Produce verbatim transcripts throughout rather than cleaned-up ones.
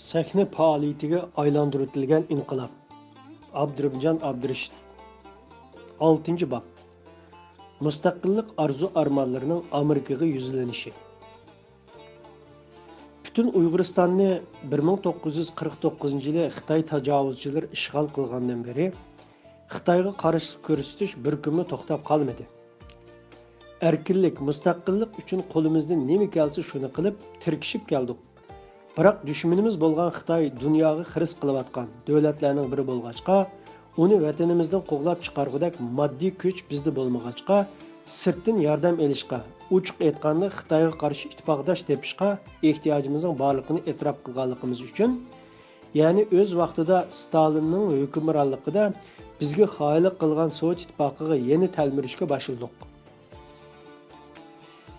سەھنە پائالىيىتىگە ئايلاندۇرۇۋېتىلگەن ئىنقىلاب. ئابدۇرېھىمجان ئابدۇرېشىت. ئالتىنچى باب. مۇستەقىللىق ئارزۇ-ئارمانلىرىنىڭ ئامېرىكىغا يۈزلىنىشى. پۈتۈن ئۇيغۇرىستاننى بىر مىڭ توققۇز يۈز قىرىق توققۇزىنچى يىلى خىتاي تاجاۋۇزچىلىرى ئىشغال قىلغاندىن بېرى، خىتايغا قارشىلىق كۆرسىتىش بىر كۈنمۇ توختاپ قالمىدى. ئەركىنلىك، مۇستەقىللىق ئۈچۈن قولىمىزدىن نېمە كەلسە شۇنى قىلىپ، تىركىشىپ كەلدۇق. بىراق دۈشمىنىمىز بولغان خىتاي دۇنياغا خىرىس قىلىۋاتقان دۆلەتلەرنىڭ بىرى بولغاچقا، ئۇنى ۋەتىنىمىزدىن قوغلاپ چىقارغۇدەك ماددىي كۈچ بىزدە بولمىغاچقا، سىرتتىن ياردەم ئېلىشقا، ئوچۇق ئېيتقاندا خىتايغا قارشى ئىتتىپاقداش تېپىشقا ئېھتىياجىمىزنىڭ بارلىقىنى ئېتىراپ قىلغانلىقىمىز ئۈچۈن، يەنى ئۆز ۋاقتىدا ستالىننىڭ ھۆكۈمرانلىقىدا بىزگە خائىنلىق قىلغان سوۋېت ئىتتىپاقىغا يەنە تەلمۈرۈشكە باشلىدۇق.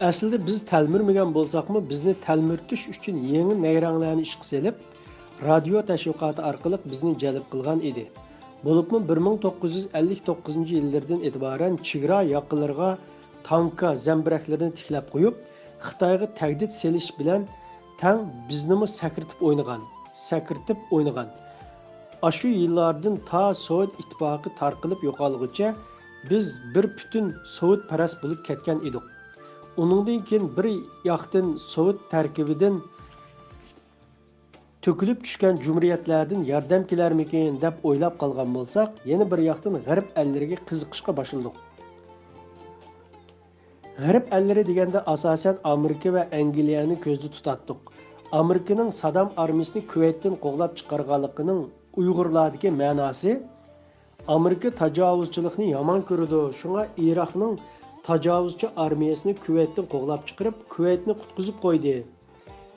ئەسلىدە بىز تەلمۈرمىگەن بولساقمۇ، بىزنى تەلمۈرتۈش ئۈچۈن يېڭى نەيرەڭلەرنى ئىشقا سېلىپ، رادىيو تەشۋىقاتى ئارقىلىق بىزنى جەلپ قىلغان ئىدى. بولۇپمۇ بىر مىڭ توققۇز يۈز ئەللىك توققۇزىنچى يىللىرىدىن ئېتىبارەن چېگرا ياقىلىرىغا تانكا، زەمبىرەكلىرىنى تىكلەپ قويۇپ، خىتايغا تەھدىت سېلىش بىلەن تەڭ بىزنىمۇ سەكرىتىپ ئوينىغان، سەكرىتىپ ئوينىغان. ئاشۇ يىللاردىن تا سوۋېت ئىتتىپاقى تارقىلىپ يوقالغۇچە بىز بىر پۈتۈن سوۋېتپەرەس بولۇپ كەتكەن ئىدۇق. ئۇنىڭدىن كېيىن بىر ياقتىن سوۋېت تەركىبىدىن تۆكۈلۈپ چۈشكەن جۇمھۇرىيەتلەردىن ياردەم كېلەرمىكىن دەپ ئويلاپ قالغان بولساق، يەنە بىر ياقتىن غەرب ئەللىرىگە قىزىقىشقا باشلىدۇق. غەرب ئەللىرى دېگەندە ئاساسەن ئامېرىكا ۋە ئەنگلىيەنى كۆزدە تۇتاتتۇق. ئامېرىكىنىڭ سادام ئارمىيىسىنى كۇۋەيتتىن قوغلاپ چىقارغانلىقىنىڭ ئۇيغۇرلاردىكى مەناسى، ئامېرىكا تاجاۋۇزچىلىقنى يامان كۆرىدۇ، شۇڭا ئىراقنىڭ تاجاۋۇزچى ئارمىيەسىنى كۇۋەيتتىن قوغلاپ چىقىرىپ، كۇۋەيتنى قۇتقۇزۇپ قويدى.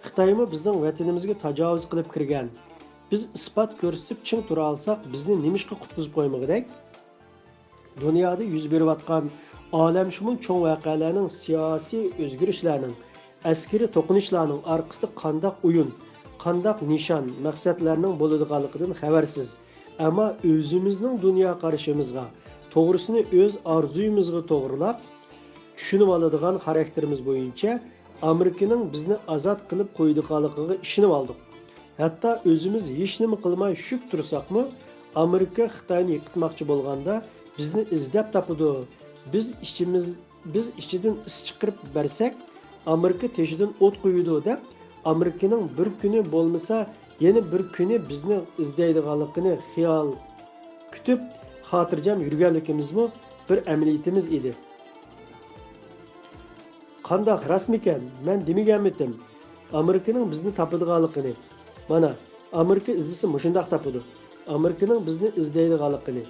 خىتايمۇ بىزنىڭ ۋەتىنىمىزگە تاجاۋۇز قىلىپ كىرگەن. بىز ئىسپات كۆرسىتىپ چىڭ تۇرالىساق، بىزنى نېمىشقا قۇتقۇزۇپ قويمىغۇدەك؟ دۇنيادا يۈز بېرىۋاتقان ئالەمشۇمۇل چوڭ ۋەقەلەرنىڭ سىياسىي ئۆزگىرىشلەرنىڭ، ئەسكىرىي توقۇنۇشلارنىڭ ئارقىسىدا قانداق ئويۇن، قانداق نىشان، مەقسەتلەرنىڭ بولىدىغانلىقىدىن خەۋەرسىز، ئەمما ئۆزىمىزنىڭ دۇنيا قارىشىمىزغا، توغرىسىنى ئۆز ئارزۇيىمىزغا توغرىلاپ، چۈشىنىۋالىدىغان خاراكتېرىمىز بويىچە ئامېرىكىنىڭ بىزنى ئازاد قىلىپ قويىدىغانلىقىغا ئىشىنىۋالدۇق. ھەتتا ئۆزىمىز ھېچنېمە قىلماي شۈك تۇرساقمۇ، ئامېرىكا خىتاينى يىقىتماقچى بولغاندا بىزنى ئىزدەپ تاپىدۇ. بىز ئىچىمىز، بىز ئىچىدىن ئىس چىقىرىپ بەرسەك، ئامېرىكا تېشىدىن ئوت قويىدۇ دەپ، ئامېرىكىنىڭ بىر كۈنى بولمىسا يەنە بىر كۈنى بىزنى ئىزدەيدىغانلىقىنى خىيال كۈتۈپ، خاتىرجەم يۈرگەنلىكىمىزمۇ بىر ئەمەلىيىتىمىز ئىدى. قانداق، راستمىكەن؟ مەن دېمىگەنمىتىم ئامېرىكىنىڭ بىزنى تاپىدىغانلىقىنى؟ مانا، ئامېرىكا ئىزدىسە مۇشۇنداق تاپىدۇ. ئامېرىكىنىڭ بىزنى ئىزدەيدىغانلىقىنى،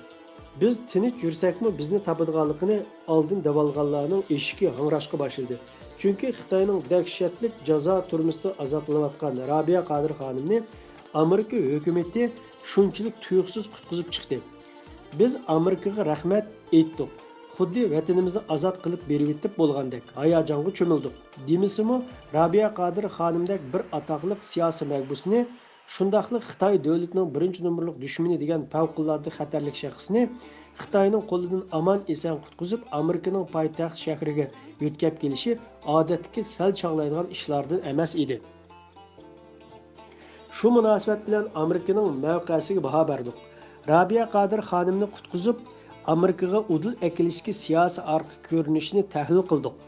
بىز تىنچ يۈرسەكمۇ بىزنى تاپىدىغانلىقىنى ئالدىن دەۋالغانلارنىڭ ئېشىكى ھاڭراشقا باشلىدى. چۈنكى خىتاينىڭ دەھشەتلىك جازا تۈرمىسىدە ئازابلىنىۋاتقان رابىيە قادىر خانىمنى ئامېرىكا ھۆكۈمىتى شۇنچىلىك تۇيۇقسىز قۇتقۇزۇپ چىقتى. بىز ئامېرىكىغا رەھمەت ئېيتتۇق. خۇددى ۋەتىنىمىزنى ئازاد قىلىپ بېرىۋېتىپ بولغاندەك ھاياجانغا چۆمۈلدۇق. دېمىسىمۇ، رابىيە قادىر خانىمدەك بىر ئاتاقلىق سىياسىي مەھبۇسنى، شۇنداقلا خىتاي دۆلىتىنىڭ بىرىنچى نومۇرلۇق دۈشمىنى دېگەن پەۋقۇلئاددە خەتەرلىك شەخسنى خىتاينىڭ قولىدىن ئامان-ئېسەن قۇتقۇزۇپ، ئامېرىكىنىڭ پايتەخت شەھىرىگە يۆتكەپ كېلىشى ئادەتتىكى سەل چاغلايدىغان ئىشلاردىن ئەمەس ئىدى. شۇ مۇناسىۋەت بىلەن ئامېرىكىنىڭ مەۋقەسىگە باھا بەردۇق. رابىيە قادىر خانىمنى قۇتقۇزۇپ، ئامېرىكىغا ئۇدۇل ئەكېلىشتىكى سىياسىي ئارقا كۆرۈنۈشنى تەھلىل قىلدۇق.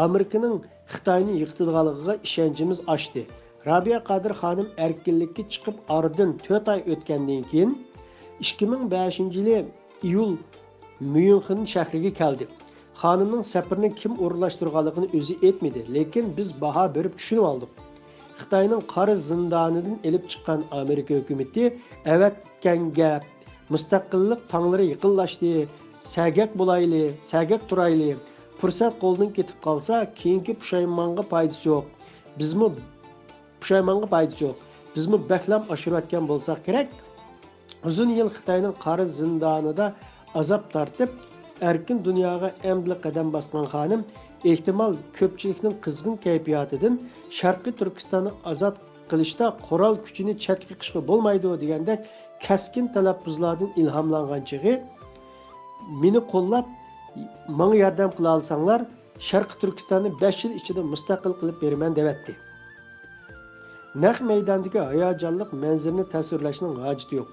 ئامېرىكىنىڭ خىتاينى يىقىتىدىغانلىقىغا ئىشەنچىمىز ئاشتى. رابىيە قادىر خانىم ئەركىنلىككە چىقىپ ئارىدىن تۆت ئاي ئۆتكەندىن كېيىن، ئىككى مىڭ بەشىنچى يىلى ئىيۇل ميۇنخېن شەھىرىگە كەلدى. خانىمنىڭ سەپىرىنى كىم ئورۇنلاشتۇرغانلىقىنى ئۆزى ئېيتمىدى، لېكىن بىز باھا بېرىپ چۈشىنىۋالدۇق. خىتاينىڭ قارا زىندانىدىن ئېلىپ چىققان ئامېرىكا ھۆكۈمىتى ئەۋەتكەن گەپ، مۇستەقىللىق تاڭلىرى يېقىنلاشتى، سەگەك بولايلى، سەگەك تۇرايلى، پۇرسەت قولدىن كېتىپ قالسا، كېيىنكى پۇشايمانغا پايدىسى يوق. بىزمۇ پۇشايمانغا پايدىسى يوق. بىزمۇ بەكلام ئاشۇرۇۋەتكەن بولساق كېرەك. ئۇزۇن يىل خىتاينىڭ قارا زىندانىدا ئازاب تارتىپ، ئەركىن دۇنياغا ئەمدىلا قەدەم باسقان خانىم، ئېھتىمال، كۆپچىلىكنىڭ قىزغىن كەيپىياتىدىن شەرقىي تۈركىستاننى ئازاد قىلىشتا قورال كۈچىنى چەتكە قېقىشقا بولمايدۇ دېگەندەك كەسكىن تەلەپپۇزلاردىن ئىلھاملانغان چېغى، مېنى قوللاپ، ماڭا ياردەم قىلالىساڭلار، شەرقىي تۈركىستاننى بەش يىل ئىچىدە مۇستەقىل قىلىپ بېرىمەن دەۋەتتى. نەق مەيداندىكى ھاياجانلىق مەنزىرىنى تەسۋىرلەشنىڭ ھاجىتى يوق.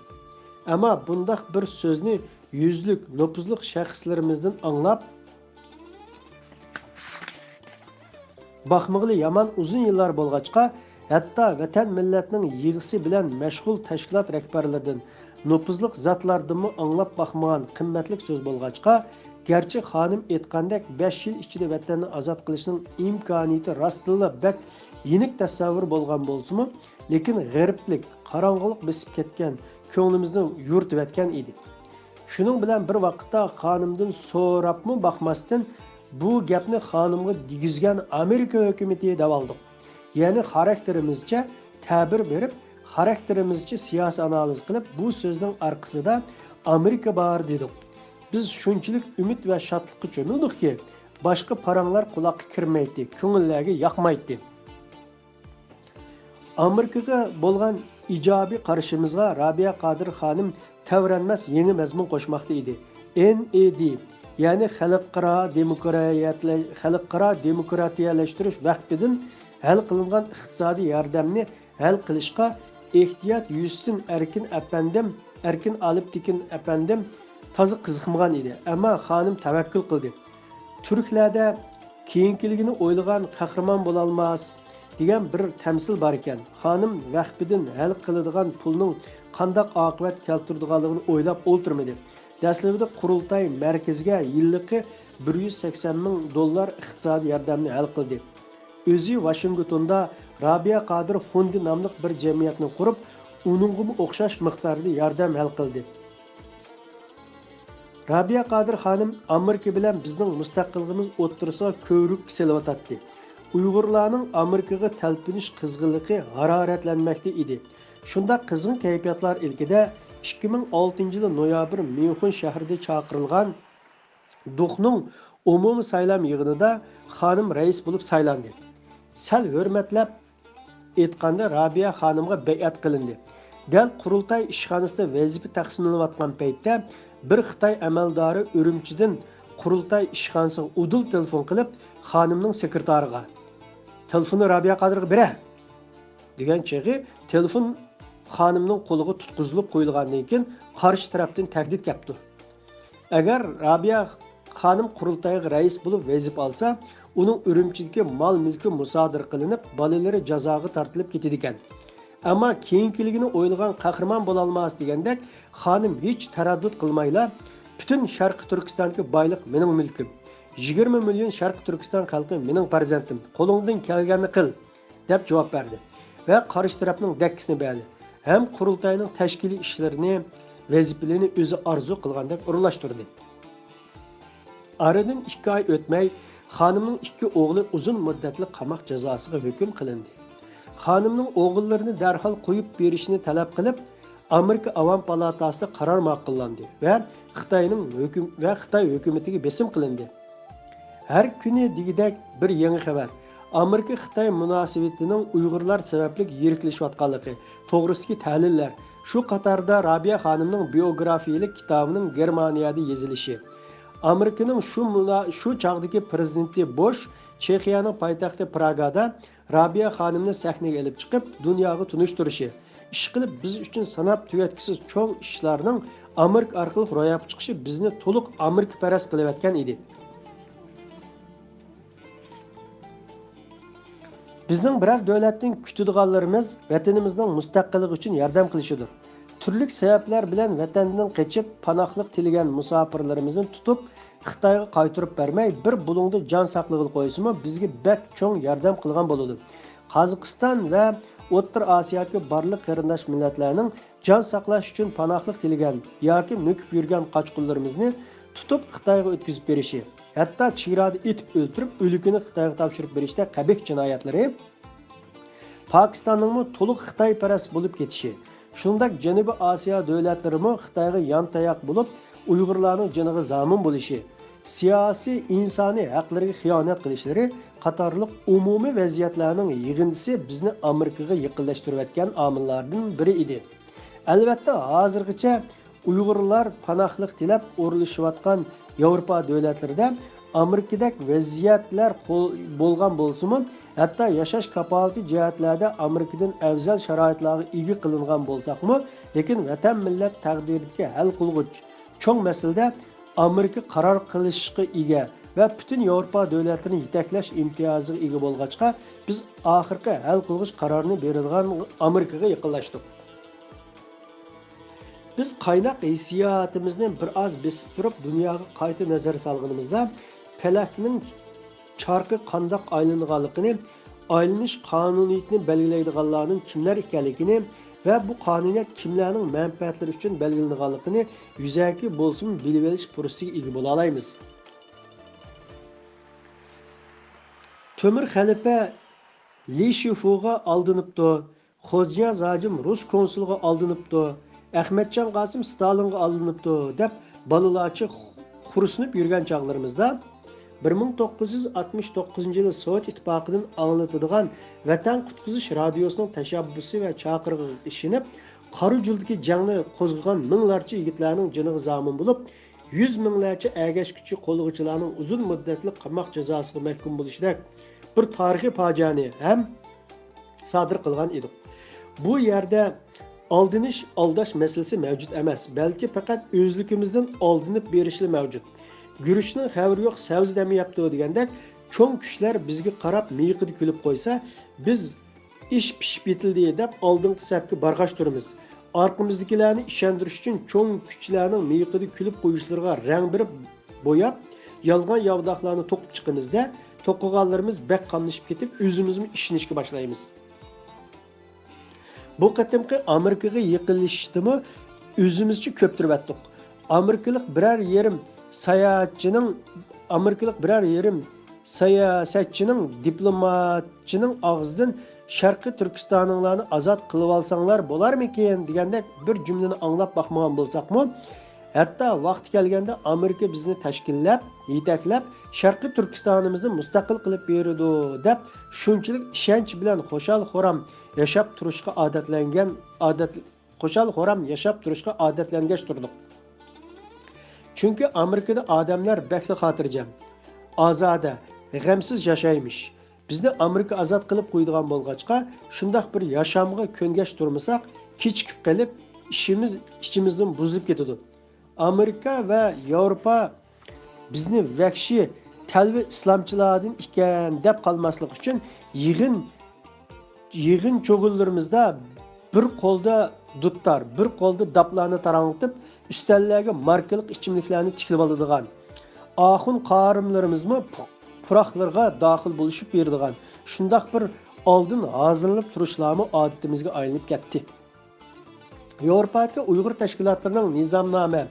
ئەمما بۇنداق بىر سۆزنى يۈزلۈك، نوپۇزلۇق شەخسلىرىمىزدىن ئاڭلاپ باقمىغىلى يامان ئۇزۇن يىللار بولغاچقا، ھەتتا ۋەتەن مىللەتنىڭ يىغىسى بىلەن مەشغۇل تەشكىلات رەھبەرلىرىدىن، نوپۇزلۇق زاتلاردىنمۇ ئاڭلاپ باقمىغان قىممەتلىك سۆز بولغاچقا، گەرچە خانىم ئېيتقاندەك بەش يىل ئىچىدە ۋەتەننى ئازاد قىلىشنىڭ ئىمكانىيىتى راستتىنلا بەك يېنىك تەسەۋۋۇر بولغان بولسىمۇ، لېكىن غېرىبلىق، قاراڭغۇلۇق بېسىپ كەتكەن، كۆڭلىمىزنى يورۇتۇۋەتكەن ئىدى. شۇنىڭ بىلەن بىر ۋاقىتتا خانىمدىن سوراپمۇ باقماستىن، بۇ گەپنى خانىمغا دېگۈزگەن ئامېرىكا ھۆكۈمىتى دەۋالدۇق. يەنى خاراكتېرىمىزچە تەبىر بېرىپ، خاراكتېرىمىزچە سىياسىي ئانالىز قىلىپ، بۇ سۆزنىڭ ئارقىسىدا ئامېرىكا بار دېدۇق. بىز شۇنچىلىك ئۈمىد ۋە شادلىققا چۆمۈلدۇقكى، باشقا پاراڭلار قۇلاققا كىرمەيتتى، كۆڭۈللەرگە ياقمايتتى. ئامېرىكىغا بولغان ئىجابىي قارىشىمىزغا رابىيە قادىر خانىم تەۋرەنمەس يېڭى مەزمۇن قوشماقتا ئىدى. ئېن ئى دى، يەنى خەلقئارا دېموكراتىيەلە-، خەلقئارا دېموكراتىيەلەشتۈرۈش ۋەقپىدىن ھەل قىلىنغان ئىقتىسادىي ياردەمنى ھەل قىلىشقا ئېھتىيات يۈزىسىدىن ئەركىن ئەپەندىم، ئەركىن ئالپتېكىن ئەپەندىم تازا قىزىقمىغان ئىدى. ئەمما خانىم تەۋەككۈل قىلدى. تۈركلەردە «كېيىنكىلىكىنى ئويلىغان قەھرىمان بولالماس» دېگەن بىر تەمسىل بار ئىكەن. خانىم ۋەقپىدىن ھەل قىلىدىغان پۇلنىڭ قانداق ئاقىۋەت كەلتۈرىدىغانلىقىنى ئويلاپ ئولتۇرمىدى. دەسلىپىدە قۇرۇلتاي مەركىزىگە يىللىقى بىر يۈز سەكسەن مىڭ دوللار ئىقتىسادىي ياردەمنى ھەل قىلدى. ئۆزى ۋاشىنگتوندا رابىيە قادىر فوندى ناملىق بىر جەمئىيەتنى قۇرۇپ، ئۇنىڭغىمۇ ئوخشاش مىقداردا ياردەم ھەل قىلدى. رابىيە قادىر خانىم ئامېرىكا بىلەن بىزنىڭ مۇستەقىللىقىمىز ئوتتۇرىسىغا كۆۋرۈك سېلىۋاتاتتى. ئۇيغۇرلارنىڭ ئامېرىكىغا تەلپۈنۈش قىزغىنلىقى ھارارەتلەنمەكتە ئىدى. شۇنداق قىزغىن كەيپىياتلار ئىلكىدە ئىككى مىڭ ئالتىنچى يىلى نويابىر ميۇنخېن شەھىرىدە چاقىرىلغان دۇخنىڭ ئومۇمىي سايلام يىغىنىدا خانىم رەئىس بولۇپ سايلاندى. سەل ھۆرمەتلەپ ئېيتقاندا، رابىيە خانىمغا بەيئەت قىلىندى. دەل قۇرۇلتاي ئىشخانىسىدا ۋەزىپە تەقسىملىنىۋاتقان پەيتتە، بىر خىتاي ئەمەلدارى ئۈرۈمچىدىن قۇرۇلتاي ئىشخانىسىغا ئۇدۇل تېلېفون قىلىپ، خانىمنىڭ سېكرېتارىغا، «تېلېفوننى رابىيە قادىرغا بېرە!» دېگەن چېغى تېلېفون خانىمنىڭ قولىغا تۇتقۇزۇلۇپ قويۇلغاندىن كېيىن، قارشى تەرەپتىن تەھدىت كەپتۇ. ئەگەر رابىيە خانىم قۇرۇلتايغا رەئىس بولۇپ ۋەزىپە ئالسا، ئۇنىڭ ئۈرۈمچىدىكى مال-مۈلكى مۇسادىرە قىلىنىپ، بالىلىرى جازاغا تارتىلىپ كېتىدىكەن. ئەمما كېيىنكىلىكىنى ئويلىغان قەھرىمان بولالماس دېگەندەك، خانىم ھېچ تەرەددۇت قىلمايلا، «پۈتۈن شەرقىي تۈركىستاندىكى بايلىق مېنىڭ مۈلكۈم. يىگىرمە مىليون شەرقىي تۈركىستان خەلقى مېنىڭ پەرزەنتىم. قولۇڭدىن كەلگەننى قىل!» دەپ جاۋاب بەردى ۋە قارشى تەرەپنىڭ دەككىسىنى بەردى ھەم قۇرۇلتاينىڭ تەشكىلىي ئىشلىرىنى، ۋەزىپىلىرىنى ئۆزى ئارزۇ قىلغاندەك ئورۇنلاشتۇردى. ئارىدىن ئىككى ئاي ئۆتمەي، خانىمنىڭ ئىككى ئوغلى ئۇزۇن مۇددەتلىك قاماق جازاسىغا ھۆكۈم قىلىندى. خانىمنىڭ ئوغۇللىرىنى دەرھال قويۇپ بېرىشنى تەلەپ قىلىپ، ئامېرىكا ئاۋام پالاتاسىدا قارار ماقۇللاندى ۋە خىتاينىڭ ھۆكۈم-، ۋە خىتاي ھۆكۈمىتىگە بېسىم قىلىندى. ھەر كۈنى دېگۈدەك بىر يېڭى خەۋەر. ئامېرىكا-خىتاي مۇناسىۋىتىنىڭ ئۇيغۇرلار سەۋەبلىك يىرىكلىشىۋاتقانلىقى توغرىسىدىكى تەھلىللەر، شۇ قاتاردا رابىيە خانىمنىڭ بىيوگرافىيەلىك كىتابىنىڭ گېرمانىيەدە يېزىلىشى، ئامېرىكىنىڭ شۇ مۇنا-، شۇ چاغدىكى پىرېزىدېنتى بوش چېخىيەنىڭ پايتەختى پراگادا رابىيە خانىمنى سەھنىگە ئېلىپ چىقىپ، دۇنياغا تونۇشتۇرۇشى، ئىشقىلىپ، بىز ئۈچۈن ساناپ تۈگەتكۈسىز چوڭ ئىشلارنىڭ ئامېرىكا ئارقىلىق روياپقا چىقىشى بىزنى تولۇق ئامېرىكىپەرەس قىلىۋەتكەن ئىدى. بىزنىڭ بىرەر دۆلەتتىن كۈتىدىغانلىرىمىز ۋەتىنىمىزنىڭ مۇستەقىللىقى ئۈچۈن ياردەم قىلىشىدۇر. تۈرلۈك سەۋەبلەر بىلەن ۋەتەندىن قېچىپ، پاناھلىق تىلىگەن مۇساپىرلىرىمىزنى تۇتۇپ، خىتايغا قايتۇرۇپ بەرمەي، بىر بۇلۇڭدا جان ساقلىغىلى قويسىمۇ، بىزگە بەك چوڭ ياردەم قىلغان بولىدۇ. قازاقىستان ۋە ئوتتۇرا ئاسىيادىكى بارلىق قېرىنداش مىللەتلەرنىڭ جان ساقلاش ئۈچۈن پاناھلىق تىلىگەن ياكى مۆكۈپ يۈرگەن قاچقۇنلىرىمىزنى تۇتۇپ خىتايغا ئۆتكۈزۈپ بېرىشى، ھەتتا چېگرادا ئېتىپ ئۆلتۈرۈپ، ئۆلۈكىنى خىتايغا تاپشۇرۇپ بېرىشتەك قەبىھ جىنايەتلىرى پاكىستاننىڭمۇ تولۇق خىتايپەرەس بولۇپ كېتىشى، شۇنداق جەنۇبىي ئاسىيا دۆلەتلىرىمۇ خىتايغا يانتاياق بولۇپ، ئۇيغۇرلارنىڭ جېنىغا زامىن بولۇشى، سىياسىي، ئىنسانىي ھەقلىرىگە خىيانەت قىلىشلىرى قاتارلىق ئومۇمىي ۋەزىيەتلەرنىڭ يىغىندىسى بىزنى ئامېرىكىغا يېقىنلاشتۇرۇۋەتكەن ئامىللاردىن بىرى ئىدى. ئەلۋەتتە، ھازىرغىچە ئۇيغۇرلار پاناھلىق تىلەپ ئورۇنلىشىۋاتقان ياۋروپا دۆلەتلىرىدە ئامېرىكىدەك ۋەزىيەتلەر قول-، بولغان بولسىمۇ، ھەتتا ياشاش كاپالىتى جەھەتلەردە ئامېرىكىدىن ئەۋزەل شارائىتلارغا ئىگە قىلىنغان بولساقمۇ، لېكىن ۋەتەن مىللەت تەقدىرىدىكى ھەل قىلغۇچ چوڭ مەسىلىدە ئامېرىكا قارار قىلىشقا ئىگە ۋە پۈتۈن ياۋروپا دۆلەتلىرىنى يېتەكلەش ئىمتىيازىغا ئىگە بولغاچقا، بىز ئاخىرقى ھەل قىلغۇچ قارارنى بېرىدىغان ئامېرىكىغا يېقىنلاشتۇق. بىز قايناق ھېسسىياتىمىزنى بىر ئاز بېسىپ تۇرۇپ، دۇنياغا قايتا نەزەر سالغىنىمىزدا، پەلەكنىڭ چارخى قانداق ئايلىنىدىغانلىقىنى، ئايلىنىش قانۇنىيىتىنى بەلگىلەيدىغانلارنىڭ كىملەر ئىكەنلىكىنى ۋە بۇ قانۇنىيەت كىملەرنىڭ مەنپەئەتلىرى ئۈچۈن بەلگىلىنىدىغانلىقىنى يۈزەكى بولسىمۇ بىلىۋېلىش پۇرسىتىگە ئىگە بولالايمىز. تۆمۈر خەلىپە لى شىفۇغا ئالدىنىپتۇ، خوجانىياز ھاجىم رۇس كونسۇلىغا ئالدىنىپتۇ، ئەخمەتجان قاسىم ستالىنغا ئالدىنىپتۇ دەپ بالىلارچە خۇرسىنىپ يۈرگەن چاغلىرىمىزدا، بىر مىڭ توققۇز يۈز ئاتمىش توققۇزىنچى يىلى سوۋېت ئىتتىپاقىدىن ئاڭلىتىدىغان ۋەتەن قۇتقۇزۇش رادىيوسىنىڭ تەشەببۇسى ۋە چاقىرىقىغا ئىشىنىپ، قارا جۈلدىكى جەڭنى قوزغىغان مىڭلارچە يىگىتلەرنىڭ جېنىغا زامىن بولۇپ، يۈز مىڭلارچە ئەگەشكۈچى قوللىغۇچىلارنىڭ ئۇزۇن مۇددەتلىك قاماق جازاسىغا مەھكۇم بولۇشىدەك بىر تارىخىي پاجىئەنى ھەم سادىر قىلغان ئىدۇق. بۇ يەردە ئالدىنىش، ئالداش مەسىلىسى مەۋجۇت ئەمەس، بەلكى پەقەت ئۆزلۈكىمىزدىن ئالدىنىپ بېرىشلا مەۋجۇت. گۈرۈچنىڭ خەۋىرى يوق، سەۋزە دەم يەپتۇ دېگەندەك، چوڭ كۈچلەر بىزگە قاراپ مىيىقىدا كۈلۈپ قويسا، بىز ئىش پىشىپ يېتىلدى دەپ ئالدىنقى سەپكە بارغاچ تۇرىمىز. ئارقىمىزدىكىلەرنى ئىشەندۈرۈش ئۈچۈن چوڭ كۈچلەرنىڭ مىيىقىدا كۈلۈپ قويۇشلىرىغا رەڭ بېرىپ بوياپ، يالغان ياۋىداقلارنى توقۇپ چىقىمىز-دە، توقۇغانلىرىمىز بەك قاملىشىپ كېتىپ، ئۆزىمىزمۇ ئىشىنىشكە باشلايمىز. بۇ قېتىمقى ئامېرىكىغا يېقىنلىشىشتىمۇ ئۆزىمىزچە كۆپتۈرۈۋەتتۇق. ئامېرىكىلىق بىرەر يېرىم ساياھەتچىنىڭ، ئامېرىكىلىق بىرەر يېرىم ساياسەتچىنىڭ، دىپلوماتچىنىڭ ئاغزىدىن «شەرقىي تۈركىستانىڭلارنى ئازاد قىلىۋالساڭلار بولارمىكىن» دېگەندەك بىر جۈملىنى ئاڭلاپ باقمىغان بولساقمۇ، ھەتتا ۋاقتى كەلگەندە ئامېرىكا بىزنى تەشكىللەپ، يېتەكلەپ، شەرقىي تۈركىستانىمىزنى مۇستەقىل قىلىپ بېرىدۇ دەپ شۇنچىلىك ئىشەنچ بىلەن خۇشال-خۇرام ياشاپ تۇرۇشقا ئادەتلەنگەن، ئادەت، خۇشال-خۇرام ياشاپ تۇرۇشقا ئادەتلەنگەچ تۇردۇق. چۈنكى ئامېرىكىدا ئادەملەر بەكلا خاتىرجەم، ئازادە، غەمسىز ياشايمىش. بىزنى ئامېرىكا ئازاد قىلىپ قويىدىغان بولغاچقا، شۇنداق بىر ياشامغا كۆنگەچ تۇرمىساق، كېچىكىپ قېلىپ، ئىشىمىز ئىچىمىزدىن بۇزۇلۇپ كېتىدۇ. ئامېرىكا ۋە ياۋروپا بىزنى ۋەھشىي تەلۋە ئىسلامچىلاردىن ئىكەن دەپ قالماسلىق ئۈچۈن، يىغىن يىغىن چوغۇنلىرىمىزدا بىر قولدا دۇتار، بىر قولدا داپلارنى تاراڭلىتىپ، ئۈستەللەرگە ماركىلىق ئىچىملىكلەرنى تىكلىۋالىدىغان، ئاخۇن قارىملىرىمىزمۇ پۇ-، پۇراقلىرىغا داخىل بولۇشۇپ بېرىدىغان شۇنداق بىر ئالدىن ھازىرلىنىپ تۇرۇشلارمۇ ئادىتىمىزگە ئايلىنىپ كەتتى. ياۋروپادىكى ئۇيغۇر تەشكىلاتلىرىنىڭ نىزامنامە،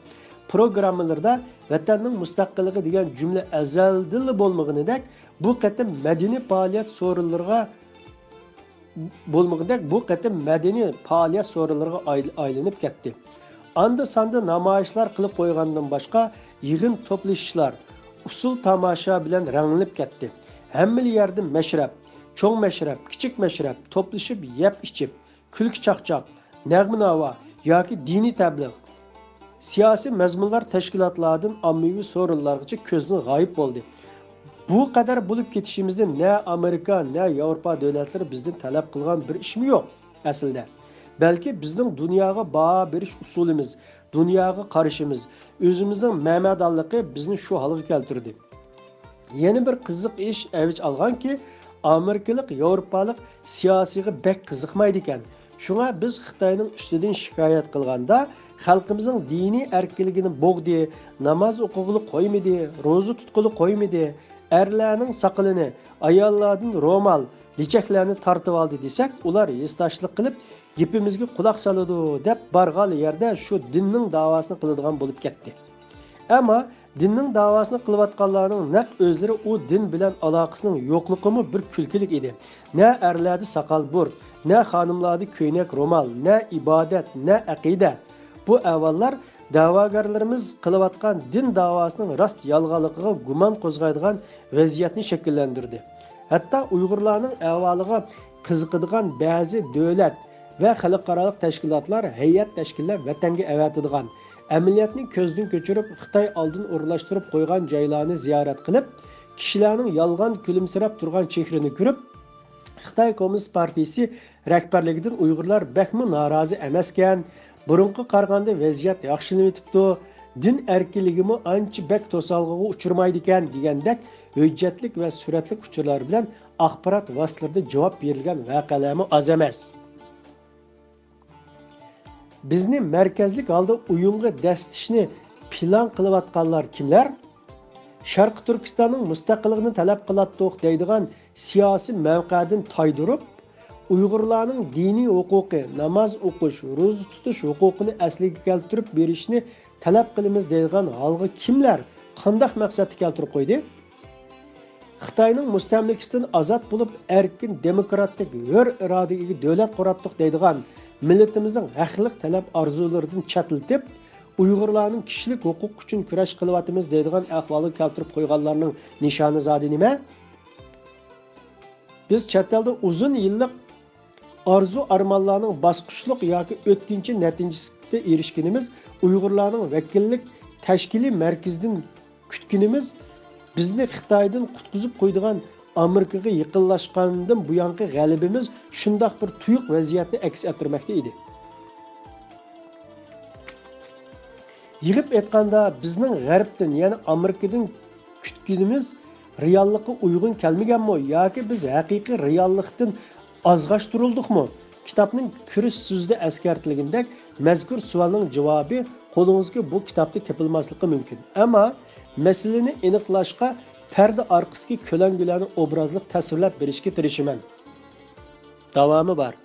پروگراممىلىرىدا ۋەتەننىڭ مۇستەقىللىقى دېگەن جۈملە ئەزەلدىنلا بولمىغىنىدەك، بۇ قېتىم مەدەنىي پائالىيەت سورۇنلىرىغا، بولمىغىنىدەك، بۇ قېتىم مەدەنىي پائالىيەت سورۇنلىرىغا ئايل-، ئايلىنىپ كەتتى. ئاندا-ساندا نامايىشلار قىلىپ قويغاندىن باشقا، يىغىن توپلىشىشلار، ئۇسسۇل تاماشا بىلەن رەڭلىنىپ كەتتى. ھەممىلا يەردە مەشرەپ، چوڭ مەشرەپ، كىچىك مەشرەپ، توپلىشىپ يەپ-ئىچىپ، كۈلكە-چاقچاق، نەغمە-ناۋا ياكى دىنىي تەبلىغ، سىياسىي مەزمۇنلار تەشكىلاتلاردىن ئاممىۋى سورۇنلارغىچە كۆزدىن غايىب بولدى. بۇ قەدەر بولۇپ كېتىشىمىزنى نە ئامېرىكا، نە ياۋروپا دۆلەتلىرى بىزدىن تەلەپ قىلغان بىر ئىشمۇ يوق ئەسلىدە. بەلكى بىزنىڭ دۇنياغا باھا بېرىش ئۇسۇلىمىز، دۇنياغا قارىشىمىز، ئۆزىمىزنىڭ مەمەدانلىقى بىزنى شۇ ھالغا كەلتۈردى. يەنە بىر قىزىق ئىش ئەۋج ئالغانكى، ئامېرىكىلىق ياۋروپالىق سىياسىيغا بەك قىزىقمايدىكەن. شۇڭا بىز خىتاينىڭ ئۈستىدىن شىكايەت قىلغاندا، خەلقىمىزنىڭ دىنىي ئەركىنلىكىنى بوغدى، ناماز ئوقۇغىلى قويمىدى، روزا تۇتقىلى قويمىدى، ئەرلەرنىڭ ساقىلىنى، ئاياللاردىن رومال، لېچەكلەرنى تارتىۋالدى دېسەك، ئۇلار ھېسداشلىق قىلىپ، گېپىمىزگە قۇلاق سالىدۇ دەپ بارغان يەردە شۇ دىننىڭ داۋاسىنى قىلىدىغان بولۇپ كەتتى. ئەمما دىننىڭ داۋاسىنى قىلىۋاتقانلارنىڭ نەق ئۆزلىرى ئۇ دىن بىلەن ئالاقىسىنىڭ يوقلۇقىمۇ بىر كۈلكىلىك ئىدى. نە ئەرلەردە ساقال بۇرۇت، نە خانىملاردا كۆينەك رومال، نە ئىبادەت، نە ئەقىدە. بۇ ئەھۋاللار دەۋاگەرلىرىمىز قىلىۋاتقان دىن داۋاسىنىڭ راست يالغانلىقىغا گۇمان قوزغايدىغان ۋەزىيەتنى شەكىللەندۈردى. ھەتتا ئۇيغۇرلارنىڭ ئەھۋالىغا قىزىقىدىغان بەزى دۆلەت ۋە خەلقئارالىق تەشكىلاتلار ھەيئەت تەشكىللەپ ۋەتەنگە ئەۋەتىدىغان، ئەمەلىيەتنى كۆزدىن كۆچۈرۈپ، خىتاي ئالدىن ئورۇنلاشتۇرۇپ قويغان جايلارنى زىيارەت قىلىپ، كىشىلەرنىڭ يالغان كۈلۈمسىرەپ تۇرغان چېھرىنى كۆرۈپ، خىتاي كوممۇنىست پارتىيىسى رەھبەرلىكىدىن ئۇيغۇرلار بەكمۇ نارازى ئەمەسكەن، بۇرۇنقىغا قارىغاندا ۋەزىيەت ياخشىلىنىۋېتىپتۇ، دىن ئەركىنلىكىمۇ ئانچە بەك توسالغۇغا ئۇچرىمايدىكەن دېگەندەك ھۆججەتلىك ۋە سۈرەتلىك ئۇچۇرلار بىلەن ئاخبارات ۋاسىتىلىرىدە جاۋاب بېرىلگەن ۋەقەلەرمۇ ئاز ئەمەس. بىزنى مەركەزلىك ھالدا ئويۇنغا دەسسىتىشنى پىلان قىلىۋاتقانلار كىملەر؟ شەرقىي تۈركىستاننىڭ مۇستەقىللىقىنى تەلەپ قىلاتتۇق دەيدىغان سىياسىي مەۋقەدىن تايدۇرۇپ، ئۇيغۇرلارنىڭ دىنىي ھوقۇقى، ناماز ئوقۇش، روزا تۇتۇش ھوقۇقىنى ئەسلىگە كەلتۈرۈپ بېرىشنى تەلەپ قىلىمىز دەيدىغان ھالغا كىملەر، قانداق مەقسەتتە كەلتۈرۈپ قويدى؟ خىتاينىڭ مۇستەملىكىسىدىن ئازاد بولۇپ، ئەركىن، دېموكراتىك، ھۆر ئىرادىگە ئىگە دۆلەت قۇراتتۇق دەيدىغان، مىللىتىمىزنىڭ ھەقلىق تەلەپ ئارزۇلىرىدىن چەتلىتىپ، ئۇيغۇرلارنىڭ كىشىلىك ھوقۇق ئۈچۈن كۈرەش قىلىۋاتىمىز دەيدىغان ئەھۋالغا كەلتۈرۈپ قويغانلارنىڭ نىشانى زادى نېمە؟ بىز چەت ئەلدە ئۇزۇن يىللىق ئارزۇ-ئارمانلارنىڭ باسقۇچلۇق ياكى ئۆتكۈنچى نەتىجىسىگە ئېرىشكىنىمىز، ئۇيغۇرلارنىڭ ۋەكىللىك تەشكىلىي مەركىزىدىن كۈتكىنىمىز، بىزنى خىتايدىن قۇتقۇزۇپ قويىدىغان ئامېرىكىغا يېقىنلاشقاندىن بۇيانقى غەلىبىمىز شۇنداق بىر تۇيۇق ۋەزىيەتنى ئەكس ئەتتۈرمەكتە ئىدى. يىغىپ ئېيتقاندا، بىزنىڭ غەربتىن، يەنى ئامېرىكىدىن كۈتكىنىمىز رېئاللىققا ئۇيغۇن كەلمىگەنمۇ ياكى بىز ھەقىقىي رېئاللىقتىن ئازغاشتۇرۇلدۇقمۇ؟ كىتابنىڭ كىرىش سۆزىدە ئەسكەرتىلگىنىدەك، مەزكۇر سوئالنىڭ جاۋابى قولىڭىزغا بۇ كىتابتا تېپىلماسلىقى مۇمكىن. ئەمما مەسىلىنى ئېنىقلاشقا پەردە ئارقىسىدىكى كۆلەڭگىلەرنى ئوبرازلىق تەسۋىرلەپ بېرىشكە تىرىشىمەن. داۋامى بار.